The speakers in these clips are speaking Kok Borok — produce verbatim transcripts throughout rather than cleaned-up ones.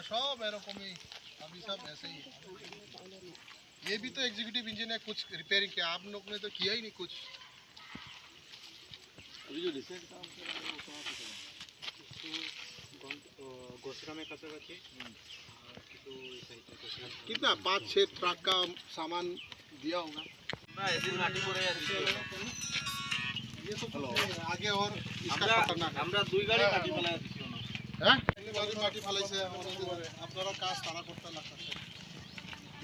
सब एरकम ही, अभी सब ऐसे ही है। ये भी तो एग्जीक्यूटिव इंजीनियर कुछ रिपेयरिंग किया, आप लोग ने तो किया ही नहीं कुछ। अभी जो रिसेंट काम कर रहे हैं, वो कहाँ पे कर रहे हैं? इसको गौंड-, अ, घोसरा में कचरा रखे। हम्म। और कितु इस साइड में कचरा। कितना? पाँच छः ट्रक का सामान दिया होगा। না, এদিন মাটি পড়ে আছে। ये तो कुछ नहीं है, आगे और इसका আমরা, खतरनाक है। আমরা দুই গাড়ি মাটি ফেলাই দিছি ওনার। হ্যাঁ? এগুলি বাড়ির মাটি ফালাইছে, আমাদের আপনারা কাজ তাড়া করতে লাগতেছে।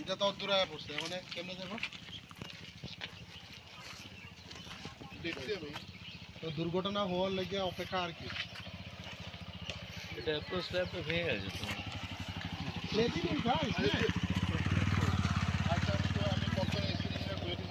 এটা তো দূরে পড়ছে, মানে কেমনে যাবো? দেখছি আমি। তো দুর্ঘটনা হওয়ার লেগে অপেক্ষা আর কি। এটা এত স্ল্যাব তো ভেঙে গেছে তো। সেদিনই ভাই, আচ্ছা, তো আমি কখন এসে করে দিব।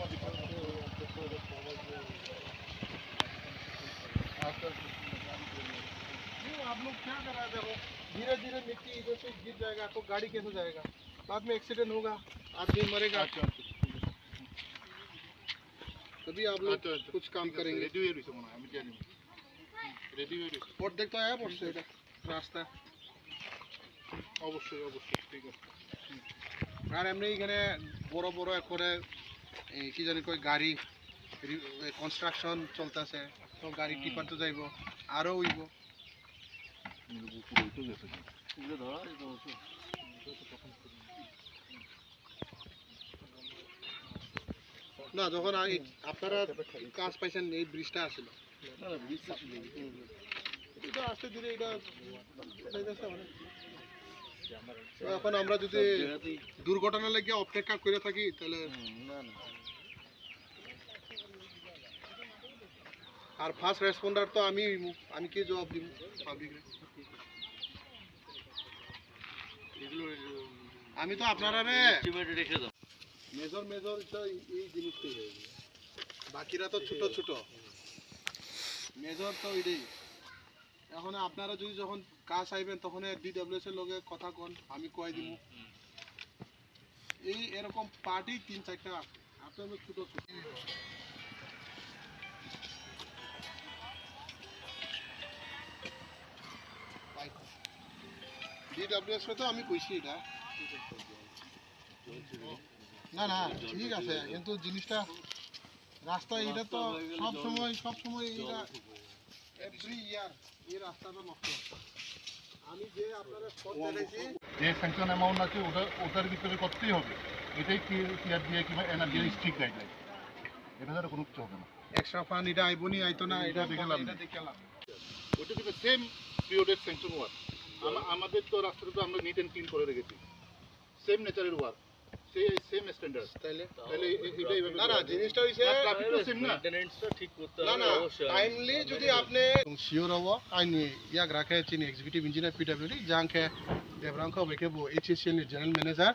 आप लोग क्या कर रहे हैं? देखो, धीरे धीरे मिट्टी इधर से गिर जाएगा, तो गाड़ी कैसे जाएगा? बाद में एक्सीडेंट होगा, आदमी मरेगा। আচ্ছা, আচ্ছা, ঠিক আছে। तभी आप लोग আচ্ছা, আচ্ছা, कुछ काम ঠিক আছে, करेंगे। রেডি হয়ে রয়েছে মনে হয়, আমি জানি। রেডি হয়ে রয়েছে। অর্ধেক তো আয়া পড়ছে এটা রাস্তা। অবশ্যই, অবশ্যই, ঠিক আছে। আর এমনি এখানে বড় বড় করে, এই, কি জানি কয়, গাড়ি রি-, এ, কনস্ট্রাকশন চলতেছে, তো গাড়ি হুম। টিপার তো যাইব, আরো উইব। এগুলো পুরো উঠে গেছে। এগুলো ধরা, এই তো হচ্ছে। না, যখন আগে আপনারা কাজ পাইছেন, এই ব্রিজটা আছিল। না, না, ব্রিজটা ছিল। এটা আস্তে ধীরে এটা, এটা যাচ্ছে মানে। তো এখন আমরা যদি সব জায়গাতেই দুর্ঘটনা লেগে অপেক্ষা করে থাকি, তাহলে হুম, না, না। আর ফার্স্ট রেসপন্ডার তো আমি হইমু, আমি কি জবাব দিব পাবলিকরে? আমি তো আপনারা রে এস্টিমেট রেখে দাও। মেজর মেজর তো এই, এই জিনিসটাই রয়েছে, বাকিরা তো ছোট ছোট, মেজর তো এটাই। এখন আপনারা যদি যখন কাজ আইবেন, তখন ডিডব্লিউএস এর লগে কথা কন, আমি কই দিব। এই এরকম পার্টি তিন চারটা আছে, আপনার ছোট ছোট। ডিডব্লিউএস তো আমি কইছি এটা। না, না, ঠিক আছে, কিন্তু জিনিসটা, রাস্তা এটা তো সব সময়, সব সময় এটা এভরি ইয়ার এই রাস্তাটা নষ্ট হয়। আমি যে আপনারা স্পট দেখাইছি, যে স্যাংশন অ্যামাউন্ট আছে ওটা, ওটার ভিতরে করতেই হবে। এটাই টি-, টিআরডিআই কিংবা এনআরডিআই স্ট্রিক্ট গাইডলাইন, এটা ছাড়া কোনো কিছু হবে না। এক্সট্রা ফান্ড এটা আইবো নি আইতো না, এটা এটা দেখে লাভ নেই। দেখে লাভ নেই। ওটা কিন্তু সেম পিরিয়ডের স্যাংশন ওয়ার্ক। আমা-, আমাদের তো রাস্তাটা তো আমরা নিট অ্যান্ড ক্লিন করে রেখেছি, সেম নেচারের ওয়ার্ক, সেই সেম স্ট্যান্ডার্ড। তাইলে? তাহলে এ-, এটা এইভাবে না, না, জিনিসটা হইছে না, ট্রাফিক তো সেম না। মেইনটেনেন্সটা ঠিক করতে না, হবে না, অবশ্যই। টাইমলি যদি আপনি শিওর হবো, আইনি ইয়াক রাখে চিনি এক্সিকিউটিভ ইঞ্জিনিয়ার পিডব্লিউডি, যাং খে দেবরাং খো বেকে বো এইচএসসিএল নি general manager.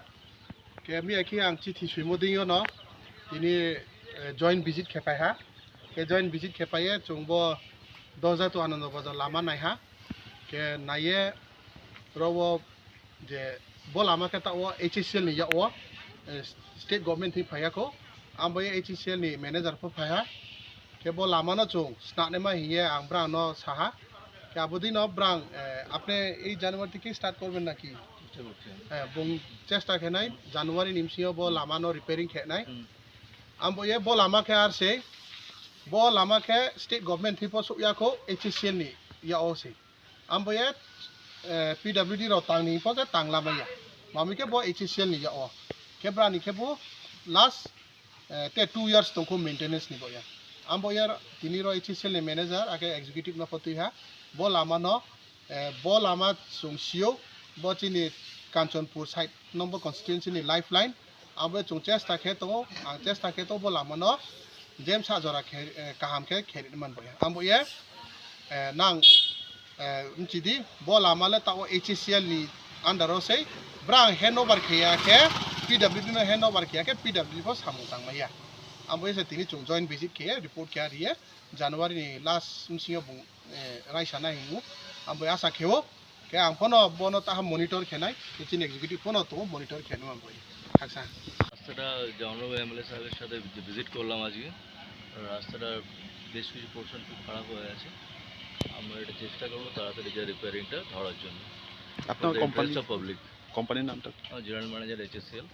Khe miya khe ang chithi swimo dingyo no, tini, eh, joint visit khe phai ha. Khe joint visit khe phai ye chwng bo Doja to Anando Bazar lama nai ha. Khe nai ye ro o je bo lama khe ta o H C L ni ya o, eh, state government thwi phai ya kho. Ang bo ye H C L ni manager pho phai ha. Khe bo lama no chwng snanai ma hiye ang brang no sa ha. Khe abo dino brang, eh, apne ei January theke start korben naki? চেষ্টা করছি আমি। Eh, bung chesta khe nai January ni bisingo bo lama no repairing khe nai. হুম। Ambo ye bo lama khe ar se, bo lama khe state government thwi pho suk ya kho H C L ni ya o se. Ambo ye, eh, P W D rok tang ni pho khe tang lama ya. Mami khe bo H C L ni ya o. Khe brani khe bo last, eh, te two years tong kho maintenance ni bo ya. Ambo ye tini ro H C L ni manager, ake executive no pho twi ha. Bo lama no, eh, bo lama chwng sio, bo chini Kanchanpur side number constituency ni lifeline. Abo chwng chesta khe tongo, ang chesta khe tongo bo lama no jem sa jora khe, eh, kaham khe khe ri man bo ya. Ambo ye, eh, nang, eh, mchidi bo lama le ta o H C L ni under o sei, brang hand over khe ya khe P W D no hand over khe ya khe P W D pho samung tang ma ya. Ambo ye se tini chwng joint visit khe report khe ri ye January ni last msing yo bung, eh, raisa nai hingo. Ambo ye asa khe o. Khe ang phano bono taha monitor khenai, khe chini executive phano tongo monitor khenai mangoi. Khaksa. রাস্তাটা জনরব এমএলএ সাহেবের সাথে ভিজিট করলাম আজকে। রাস্তাটার বেশ কিছু পোর্শন খুব খারাপ হয়ে আছে। আমরা এটা চেষ্টা করবো তাড়াতাড়ি যে রিপেয়ারিংটা ধরার জন্য। আপনার কোম্পানি? Interest of public. কোম্পানির নামটা? আমার জেনারেল ম্যানেজার এইচএসসিএল।